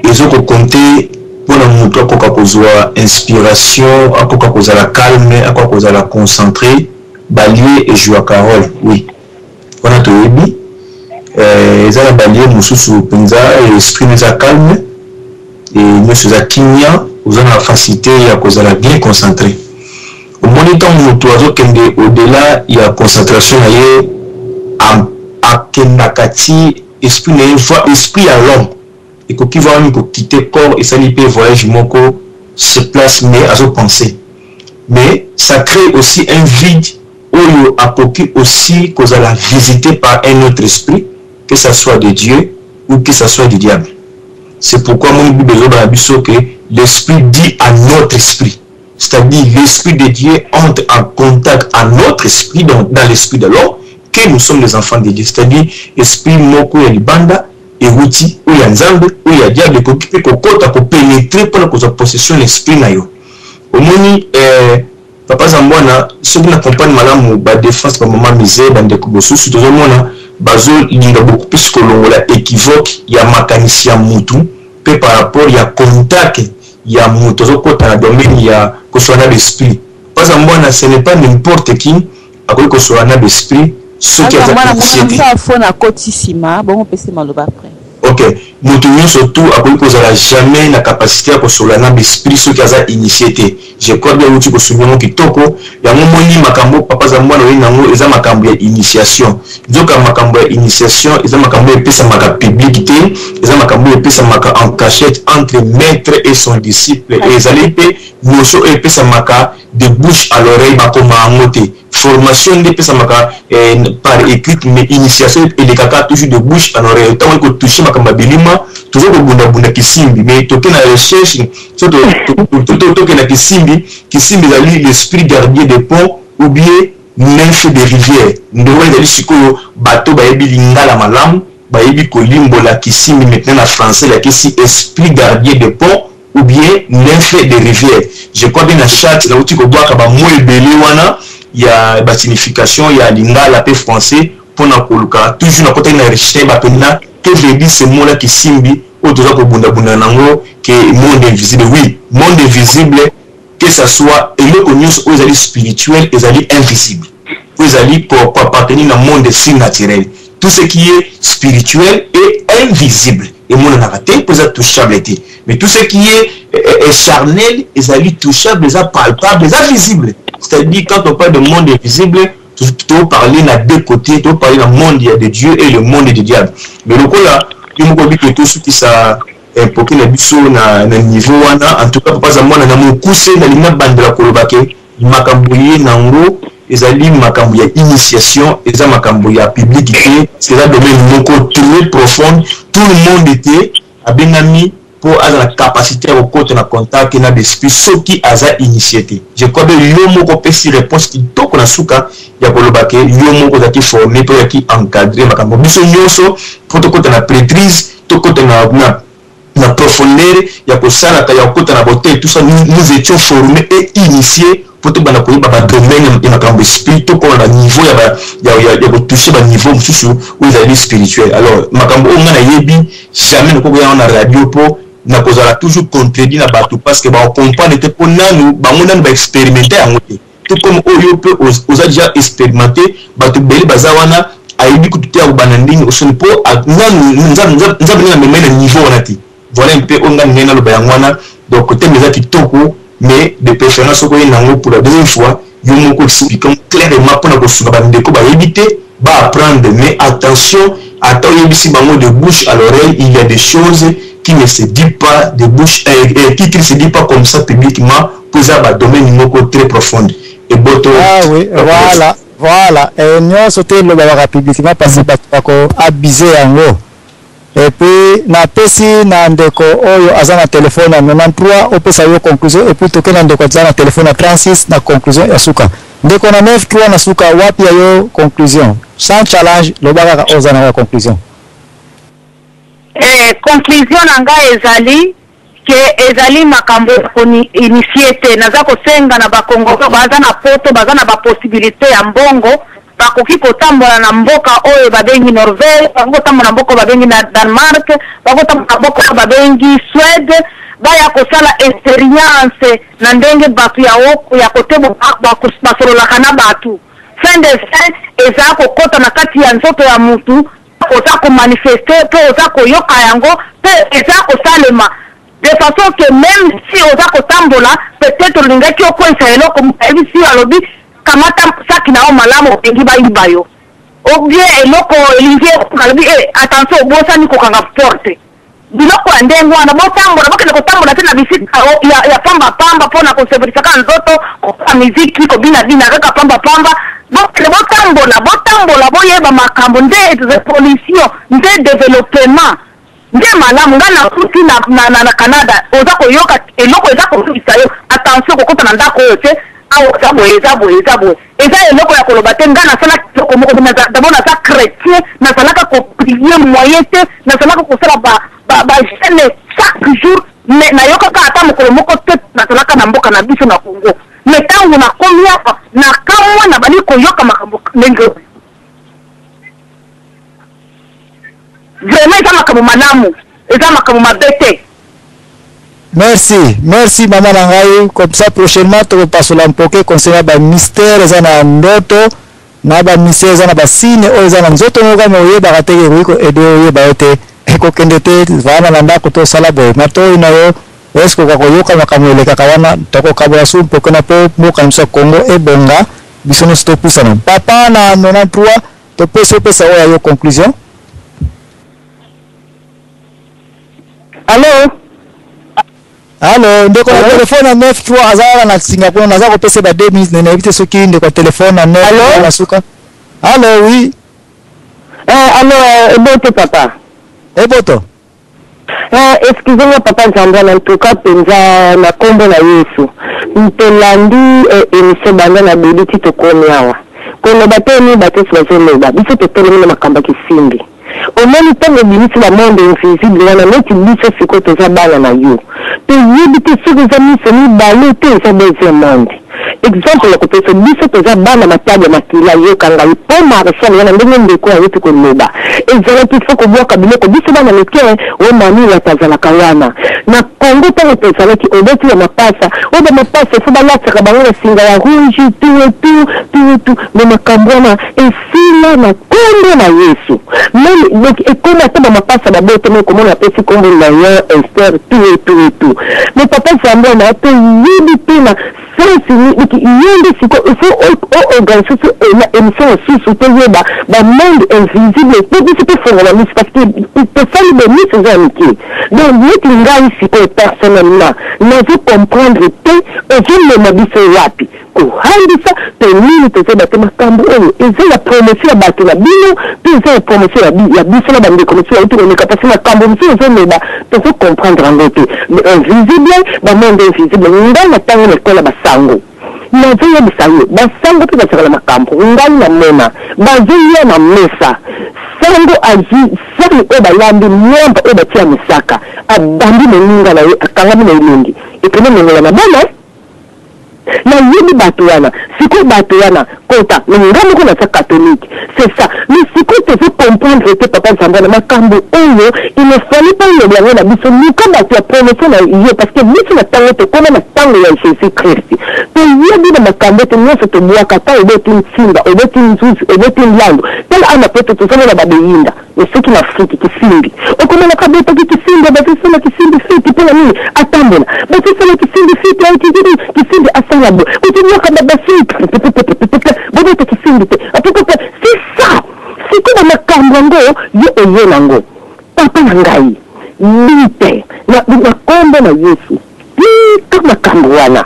H: ezo ko compter pona mutu akoka kozua inspiration, akoka kozala calme, akoka kozala concentre, ba lieu e jouaka role oui. Wana toyebi eza na ba lieu mosusu penza esprit eza calme et nionso eza kimia oza na facilite ya kozala bien concentre. Omoni ntango moto azokende au delà ya concentration na ye akendaka ti esprit na ye esprit ya l'homme ekoki vraiment ko quitter corps esali pe voyage moko sur place mais azo penser mais ça cree aussi un vide oyo akoki aussi kozala visite par un autre esprit que ça soit de Dieu ou que ça soit du diable c'est pourquoi omoni bible ezoba na biso que l'esprit dit à notre esprit c'est à dire l'esprit de Dieu entre en contact à notre esprit donc dans l'esprit de l'homme que nous sommes les enfants de Dieu c'est à dire esprit moko ya libanda ewuti oyo ya Nzambe oyo ya diable ekoki pe kokota ko penetre pona kozwa possession na esprit na yo omoni eh, Papa Zambwana soki na comprendre malamu ba defense ba maman Mise ba ndeko bosusu tozo mona bazo linga beaucoup plus kolongola equivoque ya makanisi ya mutu pe par rapport ya contact ya mutu azo kota na domaine ya kosolola na ba esprit. Papa Zambwana ce n'est pas n'importe qui akoki kosolola na ba esprit soki aza initier te.
C: Phone akoti sima bongo pesi maloba après.
H: Ok mutu nionso tout akoki kozala jamais na capacite ya kosolola na b'esprit soki aza initie te je crois bien owuti ko souligner yango kitoko yango omoni makambo papa Zambwana oye nango eza makambo ya initiation nzoka makambo ya initiation eza makambo oyo epesamaka public te eza makambo oyo epesamaka en cachette entre maitre et son disciple et ezali pe notion oyo epesamaka de bouche à l'oreille bakoma yango te Formation nde epesamaka par ecrite mais initiation elekaka toujours de bouche en oreille. Tango eko toucher makambo ya bilima, tozo kobunda bunda kisimbi mais toke na recherche so toke na kisimbi, kisimbi ezali l'esprit gardien de pont ou bien nymphe de rivière. Nde wana ezali sikoyo bato bayebi lingala malamu bayebi kolimbola kisimbi maintenant na français elakisi esprit gardien de pont ou bien nymphe de rivière je crois bien na chat nauti kobwaka ba mots ebele wana ya ba signification ya lingala pe français pona koluka toujours nakotaki na recherche ba pena que veut dire ce mot là kisimbi oyo toza kobunda bunda nango que monde invisible oui monde invisible que ça soit eloko nionso oyo ezali spirituel ezali invisible oyo ezali ko appartenir na monde surnaturel tout ce qui est spirituel est invisible. Emonanaka te mpo eza touchable te. Mais tout ce qui est, est, est charnel ezali touchable, eza palpable, eza visible. C'est-à-dire quand on parle de monde invisible, to parler na deux côtés, to parler na monde ya de Dieu et le monde du diable. Mais lokola yo moko oyebi ke tosukisa mpoke na biso na, na niveau wana, en tout cas papa Zamwana, na mokuse nalingi nabandela koloba ke makambo ye nango ezali makambo ya initiation, eza makambo ya public te, parce que eza domaine moko très profonde, tout le monde te abengami mpo aza na capacité ya kokota na contact na l'esprit soki aza initié te. Je crois bien yo moko opesi réponse kitoko na suka ya koloba ke yo moko ozalaki formé mpo ozalaki encadré. Makambo biso nyonso mpo tokota na prêtrise, tokota na profondeur ya kosalaka ya kokota na bote, tout ça, nous, nous étions formés et initiés mpo tobanda koyeba badomaine ya makambo esprit, tokoma na niveau ya kotouche baniveau mosusu oyo ezali spirituel. Alors makambo oyo ngai nayebi, jamais nakoki koya na radio mpo nakozala toujours contredit na bato, parce que bakocomprendre te, mpo nanu bango nanu baexpérimente yango te. Tout comme oyo mpe oza déjà expérimenté, bato ebele baza wana, ayebi kutu te ya kobanda ndenge osoni, mpo nanu Nzambe ndenge amemai na niveau wana te. Voilà un peu oyo ngai ndenge naloba yango wana. Donc thème eza kitoko, mais de préférence soki oye nango pour la deuxième fois, yo moko explique clairement mpona kosunga bandeko bayebi te baapprendre. Mais attention, ata oyebisi bango de bouche à l'oreille, il y a des choses qui ne se dit pas de bouche, qui ne se dit pas comme ça publiquement, mpo eza badomaine moko très profonde eboto.
A: Ah oui, voilà. Nyonso te elobaka publiquement, parce que bato bako abuse yango. Et puis napesi na ndeko oyo aza na telefone ya 93, opesa yo conclusion, et puis toke na ndeko aza na telefone ya 36 na conclusion ya suka. Ndeko na 93 na suka, wapi ya yo conclusion? Sans challenge, loba kaka oza na ya conclusion.
F: Conclusion na ngai ezali ke ezali makambo ya koinitier te. Naza kosenga na Bakongo baza na Poto, baza na bapossibilité ya mbongo, bakoki kotambola na mboka oyo babengi Norvège, bakoki kotambola na mboka oyo babengi na Danemark, bakoki kotambola na mboka oyo babengi Suède, baya kosala expérience na ndenge bato ya kote basololaka na bato. Fin de fin eza kokɔta na kati ya nzoto ya mutu, oza komanifeste mpe oza koyoka yango mpe eza kosalema de façon que même si oza kotambola, peut-être olingaki okweyisa eloko, ayebisi yo, alobi: "Kamata saki na yo malamu, olingi bayiba yo." Ou bien eloko elingi, alobi: "Eh, attention, obosani kokanga porte." Biloko ya ndenge wana, botambola, bokende kotambola te na bisika ya pambapamba mpona kosepelisaka nzoto, koka miziki, kobinabina kaka pambapamba. Bokende botambola, botambola, boyeba makambo nde révolution, nde développement, nde malamu. Ngai nakuti na Canada, oza koyoka eloko eza koyebisa yo: "Attention, kokota na ndako oyo te, awa eza boye, eza boye, eza boye." Eza eloko ya koloba te. Ngai nasalaki eloko moko. D'abord naza chrétien, nazalaka koprier moyen te, nazalaka kosala bajeûne chaque jour, mais nayokaka ata mokolo moko te. Nazalaka na mboka na biso na Congo, mais ntango nakomi awa, nakamwa, nabandi koyoka makambo ndenge oyo. Vraiment eza makambo malamu, eza makambo mabe te.
A: Merci, merci mama na ngai. Comme ça prochainement tokopasola mpoke concernant bamystère eza na ndoto, na bamystère eza na basigne oyo eza na nzoto moko kama oyebaka te, ekoki koaider oyeba yo te, ekokende te vana na ndako, tosala boye matoi na yo eske oka koyoka makambo elekaka wana. Tokokabola su mpoke na mpo mboka na biso ya Congo ebonga, biso nyonso topusana. Papa na 93, topesi opesa oyo ya yo conclusion.
C: Allo?
A: Allo, ndeko na telefone ya 93 aza wana na singa kuna, naza kopesa ba 2 minutes, nayebi te soki ndeko ya telefone na 9 na suka. Allo, oui.
I: Allo, eboto papa.
A: Eboto.
I: Excusez-moi papa Zambwana, en tout cas mpenza na nkombo na Yesu, tolandi émission banda na début ti tokomi awa. Koloba te ni bato nyonso bazoloba, biso totelemi na makambo ya kisimbi. Omoni, ntango obimisi bamonde invisible wana, neti biso sikoyo toza bana na yo, toyebi te soki eza miso mibale te, eza deuxième monde. Exemple ya kopesa, biso toza bana matadi ya makila. Yoka ngai, mpo maréchal wana, ndenge ndeko ayoki koloba, ezalaki fo kobwaka biloko. Biso bana mike oyo mami wata azalaka wana na Kongo, ntango tozalaki obeti ya mapasa oyo, bamapasa efo balatisaka bango na singa ya rouge, tu tu tu tu. Me makambo wana esila na nkombo. Kombo na Yesu meme donc ekomi ata ba mapasa ba botami okomona apesi kombo Lion, Esther tout et tout et tout mais papa Zambwana toyebi te na sens nini donc yo nde sikoyo il faut o organise so na emission mosusu toyeba ba monde invisible po biso tofongola misu parce que tosali boye misu eza ya mike donc neti ngai sikoyo personnellement nazo comprendre te ozomema biso wapi Kohandisa to nini tozoyeba te makambu oyo eza ya promotion ya batu na bino to eza ya promotion ya ya biso na ba ndeko mosusu bawuti koleka parce makambu mosusu ozoloba tozo comprendre yango te invisible ba monde invisible ngai na tangi na ecole ya ba sango nazoyebisa yo ba sango pe bazalaka na makambu ngai na mona bazolia na mesa sango azui sani oyo balambi mwamba oyo batie ya mosaka abambi moninga na ye akangami na elongi ekende longola na bana Nayebi batu wana sikoyo batu wana kota mais nga moko naza catholique c'est ça mais sikoyo tozo comprendre te papa Zambwana makambu oyo il ne fallait pas oloba yango na biso luka batu ya promotion na yo parce que biso na tango tokoma na tango ya Jesus Christ toyebi na makambu ete nionso tobuaka ata obeti nsimba obeti nzuzi obeti nlandu tala awa na poto tozomona ba beyinda Mais soki na Afrique kisimbi okomonaka abetaki kisimbi bazosala kisimbi feti pona nini atambola bazosala kisimbi feti ayi kisimbi kisimbi asala boye bozobwaka ba basucre pepepepepepe bobeta kisimbi te apepepe c'est ça sikoyo ba makambo yango yo oye nango papa na ngai bite na na kombo na Yesu tika makambo wana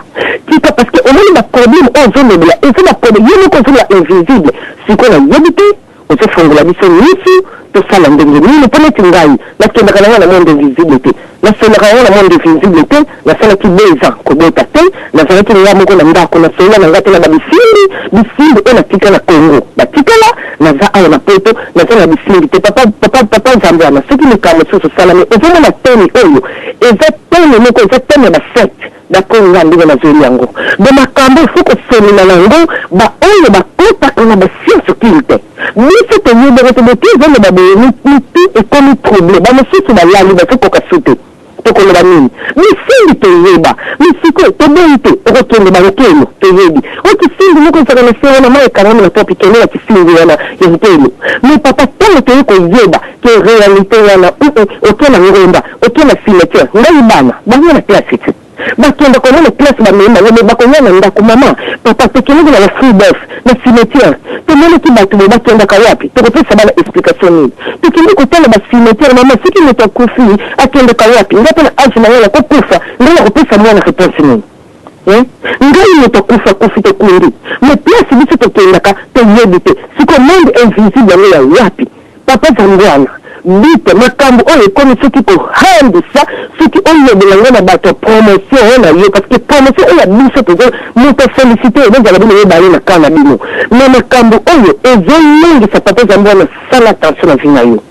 I: tika parce que omoni ba problème oyo ozolobela eza ba problème yo moko ozoloba invisible sikoyo nayebi te Ozo fongola biso misu tosala ndenge nini po neti ngai nakendaka na ngai na monde invisible te nasololaka na ngai na monde invisible te nasalaki deux ans kobota te nazalaki ngai moko na ndaku nasolola na ngai te na ba bisimbi bisimbi oyo natika na Congo batikala naza awa na poto naza na bisimbi te papa papa papa Nzambuana soki likambo mosusu osalami ozomona teme oyo eza teme moko eza teme ya ba secte D'après nga ndenge nazweli yango donc makambo il faut kosolola na yango ba oyo bakotaka na ba science occulte biso toyebi yango te boke ezoloba boye mitu ekomi trouble ba mosusu balali bazokoka su te tokoloba nini bisimbi toyeba mais sikoyo toboyi te okokende ba nkelo toyebi o kisimbi moko ezalaka na se wana mayi ekangami na topi kende na kisimbi wana ya nkelo mais papa tango toye koyeba ke realite wana uuh oke na ngomba oke na cimetière ngai bana bango na classe te bakenda komona classe ba memi bango mais bakoya na ndaku maman papa tokendeki na ba free bus na cimetière tomonaki batu boye bakendaka wapi tokopesa bana explication nini tokende kotala ba cimetière maman soki mutu akufi akendaka wapi ngai pe na age na ngai nako kufa ngai nakopesa mwana reponse nini eh ngai mutu akufi akufi tokundi mais place biso tokendaka toyebi te sikoyo monde invisible yango ya wapi Papa Zambwana bite makambu oyo ekomi soki ko handisa soki olobela ngo na batu ya promotion na yo parce que promotion oyo ya biso tozo mutu a felicite yo bozala bino mibale na camp na bino mais makambu oyo ezo lengisa papa Zambwana sala attention na vie na yo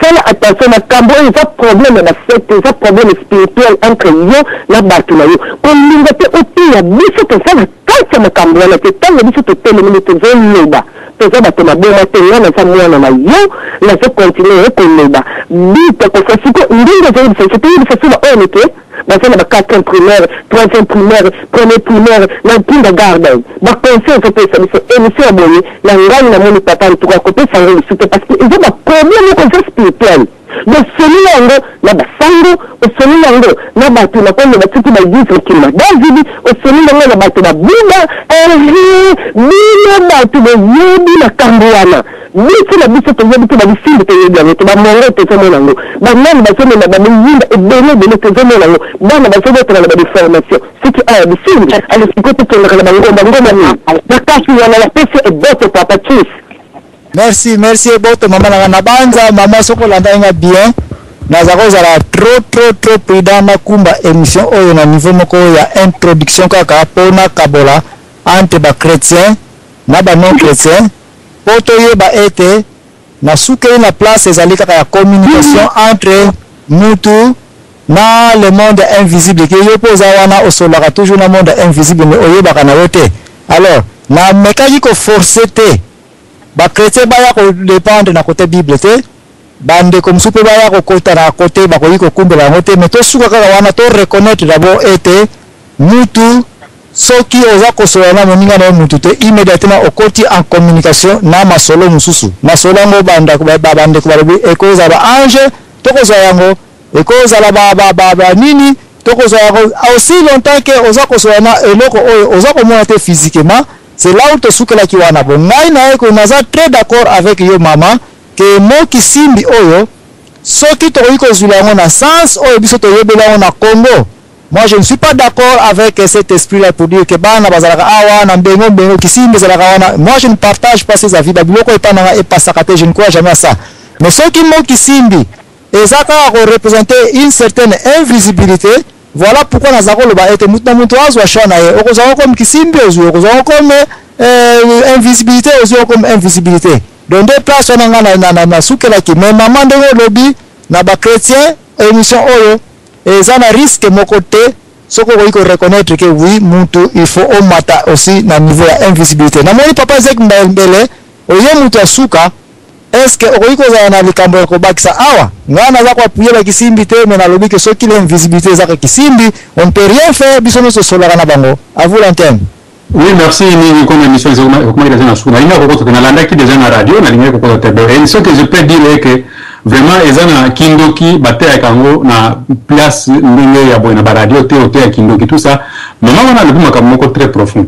I: sala attention makambu oyo eza problème ya ba secte eza problème spirituel entre yo na batu na yo kolinga te oteya biso toza na kati ya makambu wana te tango biso totelemi nde tozo loba Toza bato maboma te nga naza mwana na yo nazo continuer koloba but kofa siko ndenge ozo yebisa biso toyebisa biso ba oyo mike baza na ba quatrième primaire troisième primaire premier primaire na kindergarten ba conseil ozo pesa biso emission ya boye na ngai na moni papa en tout cas kopesa yango lisusu te parce que eza ba problème moko eza spirituel Bosololi yango na ba sango, osololi yango na batu na koloba soki ba eglise mokili ma Davidi, osololi yango na batu ba Buda, ehee bino batu boyebi makambu wana, biso na biso toyebi te, ba bisimbi toyebi yango te, ba mongo tozo mona yango, ba nani bazo mema ba miyinda ebele ebele tozo mona yango, bana bazo botama na ba deformation, soki awa bisimbi, alors sikoyo tokendaka na ba ngomba, ngomba nini? Makasi wana na pesi eboto papa tchuss.
A: Merci merci eboto mama na nga na banza mama soki olandaki nga bien naza kozala trop trop trop prudent nakumba emission oyo na niveau moko ya introduction kaka po nakabola entre ba chretiens na ba non chretiens po toyeba ete nasukeli na place ezali kaka ya communication entre mutu na le monde invisible ke yo pe oza wana osololaka toujours na monde invisible mais oyebaka na yo te alors namekaki ko forcer te Ba chretiens baya ko dependre na cote bible te, ba ndeko mosusu pe baya ko kota na cote bakoki ko kumbela yango te, mais tosuka kaka wana to reconnaitre d'abord ete mutu Soki oza kosolola na moninga na yo mutu te, immediatement okoti en communication na masolo mosusu. Masolo yango ba ba ndeko balobi ekozala ba anges, tokozwa yango, ekozala ba ba ba ba nini, tokozwa yango. Aussi longtemps que oza kosolola na eloko oyo oza komona te physiquement, c'est là où tosukelaki wana. Bon, ngai naye ko naza très d'accord avec yo mama que mot kisimbi oyo soki tokoki kozwila yango na sens oyo biso toyebeli yango na Congo, Moi je ne suis pas d'accord avec cet esprit là pour dire que bana bazalaka awa na mbengo mbengo kisimbi ezalaka wana. Moi je ne partage pas ces avis. Ba biloko epa na nga epasaka te, je ne crois jamais à ça. Mais soki mot kisimbi eza kaka ko représenter une certaine invisibilité, voilà pourquoi naza koloba ete mutu na mutu azwa choix na ye. Okozwa yango comme kisimbi ozwi, okozwa yango comme euh, invisibilité ozwi yango comme invisibilité. Donc nde place wana nga na, na, na, nasukelaki. Mais maman ndenge olobi na ba chrétiens émission oyo Eza na risque moko te soki okoki ko reconnaitre que oui mutu il faut omata aussi na niveau ya invisibilite. Namoni papa Zek Mbele oye mutu ya suka est ce que okoki kozala na likambo ya kobakisa awa? Ngai naza ko appuyer ba kisimbi te mais nalobi que soki l'invisibilite ezaka kisimbi on ne peut rien faire biso nionso tosololaka na bango. À vous l'antenne.
J: Oui, merci mingi comme émission ekomaki deja na suka. Nalingaki kokota te, nalandaki deja na radio, nalingaki kokota te. Donc, et ce que je peux dire est que vraiment eza na kindoki bateyaka yango na place ndenge ya boye na ba radio te, oteya kindoki tout ça. Mama wana alobi makambo moko très profond.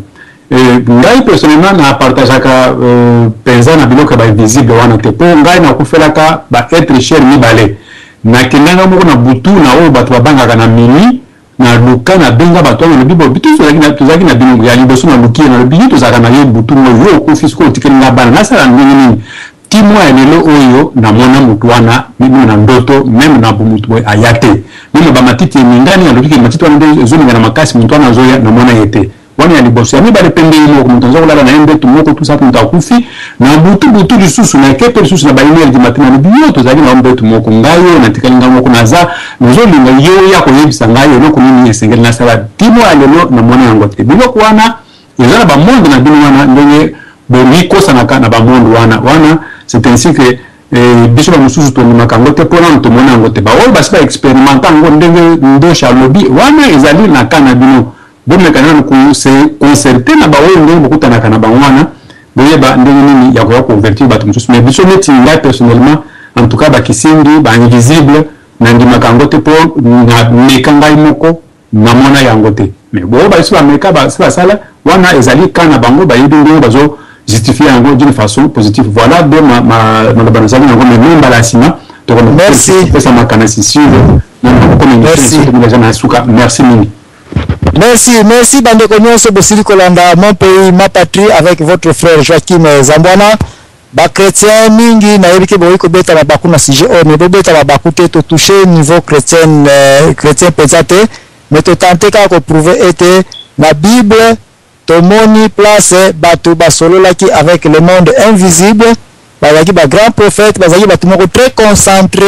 J: Euh, ngai personnellement na partageaka euh, penza na biloko ya ba invisible wana te, po ngai nakufelaka ba être cher mibale. Nakendanga moko na butu na oyo bato babangaka na minuit Na luka na benga batu wana nalobi bo bitu tozalaki na tozalaki na bino ya liboso na luki ye nalobi yo tozalaka na yo butu ngo yo okufi sikoyo otikeli nga bana nasala ndenge nini ti mwa ya lelo oyo na mona mutu wana meme na ndoto meme na bomutu boye aya te meme ba matiti eningani alobi ke matiti wana nde ezoningana makasi mutu wana azoya na mona ye te Wana ya liboso. Ya mibale pembeni moko moto aza kolala na ye mbetu moko tout ça moto akufi na butu butu lisusu na ke pe lisusu na ba une heure du matin nalobi yo tozalaki na yo mbetu moko ngai oyo natikali ngai moko naza nazolinga yo oya koyebisa ngai eloko nini esengeli nasala ti mwa ya lelo namona yango te biloko wana eza na ba monde na bino wana ndenge bomikosanaka na ba monde wana wana c'est ainsi que Eh, biso ba mosusu tondimaka yango te mpo nanu tomona yango te. Baoyo basi ba experimenta yango ndenge Ndosha alobi wana ezali na cas na bino. Bomeka nanu ko se concerter na ba oyo ndenge bokutanaka na bango wana boyeba ndenge nini ya koya ko convertir batu mosusu mais biso neti ngai personnellement en tout cas ba kisimbi ba invisible na ndimaka yango te po na meka ngai moko na mona yango te mais bo ba biso ba meka ba si basala wana ezali cas na bango bayebi ndenge bazo justifier yango d'une façon positive voilà de ma ma maloba nazali nango mais mbala ya sima
A: Merci.
J: Tokopesa makanisi sur
A: Merci.
J: na suka merci mingi.
A: Merci, merci bandeko nyonso bosili kolanda mon pays ma patrie avec votre frère Joachim Zambwana. Ba chrétiens mingi nayebi ke bokoki kobeta mabaku na sujet oyo mais bobeta mabaku te to toucher niveau chrétien euh, chrétien mpenza te mais to tenter kaka ko prouver ete na Bible tomoni place bato basololaki avec le monde invisible bazalaki ba grands prophètes bazalaki bato moko très concentré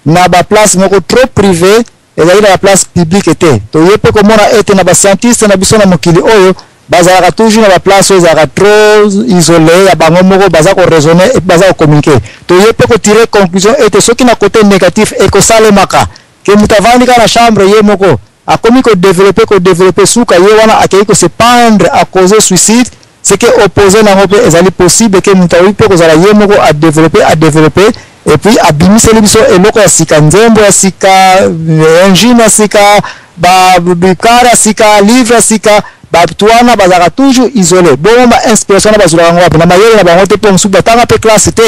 A: na ba place moko trop privé ezalaki na ba place publique te. Toye pe komona ete na ba scientistes na biso na mokili oyo bazalaka toujours na ba place oyo ezalaka trop isole ya bango moko baza ko raisonner et puis baza ko communiquer. Toye pe ko tirer conclusion ete soki na cote negatif ekosalemaka que moto avandi kaka na chambre ye moko akomi ko developper ko developper suka ye wana akeyi ko se pendre a causer suicide ce que oppose nango pe ezali possible que moto akoki pe kozala ye moko a developper a developper et puis abimiseli biso eloko ya sika nzembo ya sika engine ya sika ba car ya sika livre ya sika batu wana bazalaka toujours isole bongo ba inspiration wana bazwelaka yango wapi na mayele na bango te po mosusu batanga pe classe te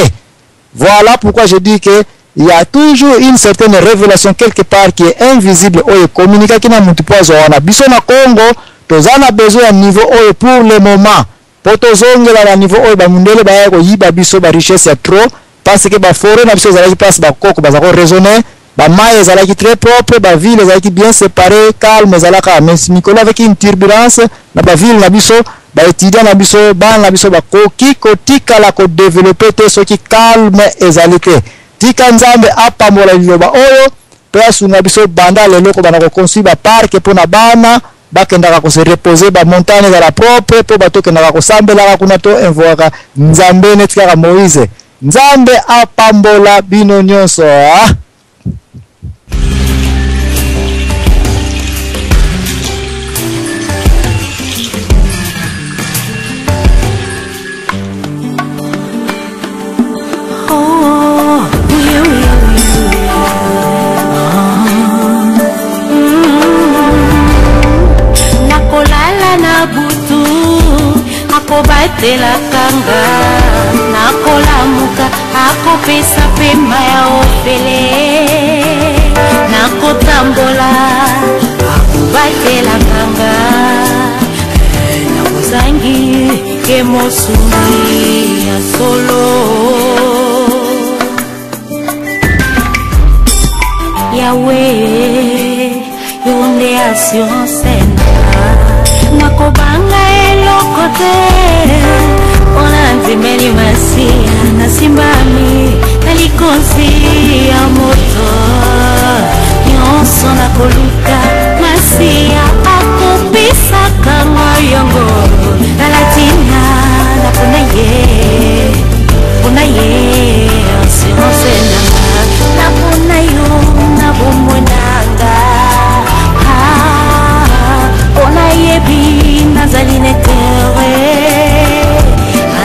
A: Voilà pourquoi je dis que il y a toujours une certaine revelation quelque part qui est invisible oyo ecommuniquaki na mutu po azwa wana. Biso na Congo toza na besoin ya niveau oyo pour le moment po tozongela na niveau oyo ba mundele bayaki koyiba biso ba richesse ya trop parce que ba foret na biso ezalaki place ba koko baza ko raisonner ba mayi ezalaki très propre ba ville ezalaki bien separe calme ezalaka mais mikolo avec une turbulence na ba ville na biso ba etudiants na biso bana na biso bakoki kotikala ko developper te soki calme ezali te tika nzambe apambola liloba oyo pe asunga biso banda lelo kobanda ko construire ba parc pona bana bakendaka ko se reposer ba montagne ezala propre po bato kendaka kosambelaka kuna to invoquaka nzambe neti kaka Moïse Nzambe apambola bino nionso ah.
K: Akobatelaka nga nakolamuka akopesa pema ya ofele nakotambola akobatelaka nga na bozangi ye mosungi ya solo yawe yo nde assurance na nakobanga eloko te mpona ndimeli masiya nasimbami na likonzi ya moto nyonso nakoluka masiya akopesaka ngai yango nalatina na mpona ye mpona ye assurance nanga napona yo na bomoi nanga mpona yebi nazali netere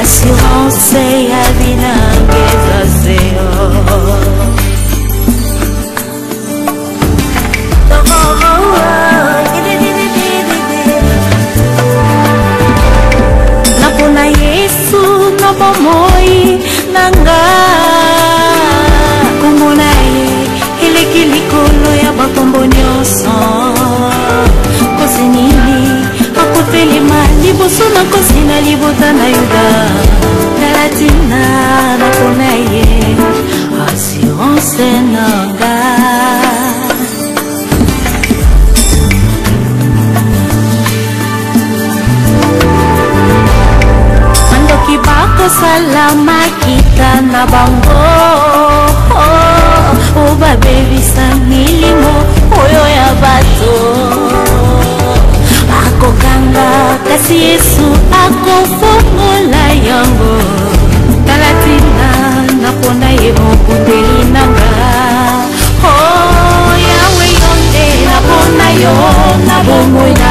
K: assurance ya binanga eza zero. Napona yesu na bomoi na nga kombo na ye eleki likolo ya bakombo nyonso. Nkosi nini akotelema liboso na nkosi na libota na yuda? Tala ntina napona ye assurance na nga. Bandoki bakosala makita na bango o babebisa milimo oyo ya bato. Bakokanga kasi yesu akofongola yango. Tala ntina napona ye mobundeli na nga. Oh, yawe yo nde napona yo na bomoi.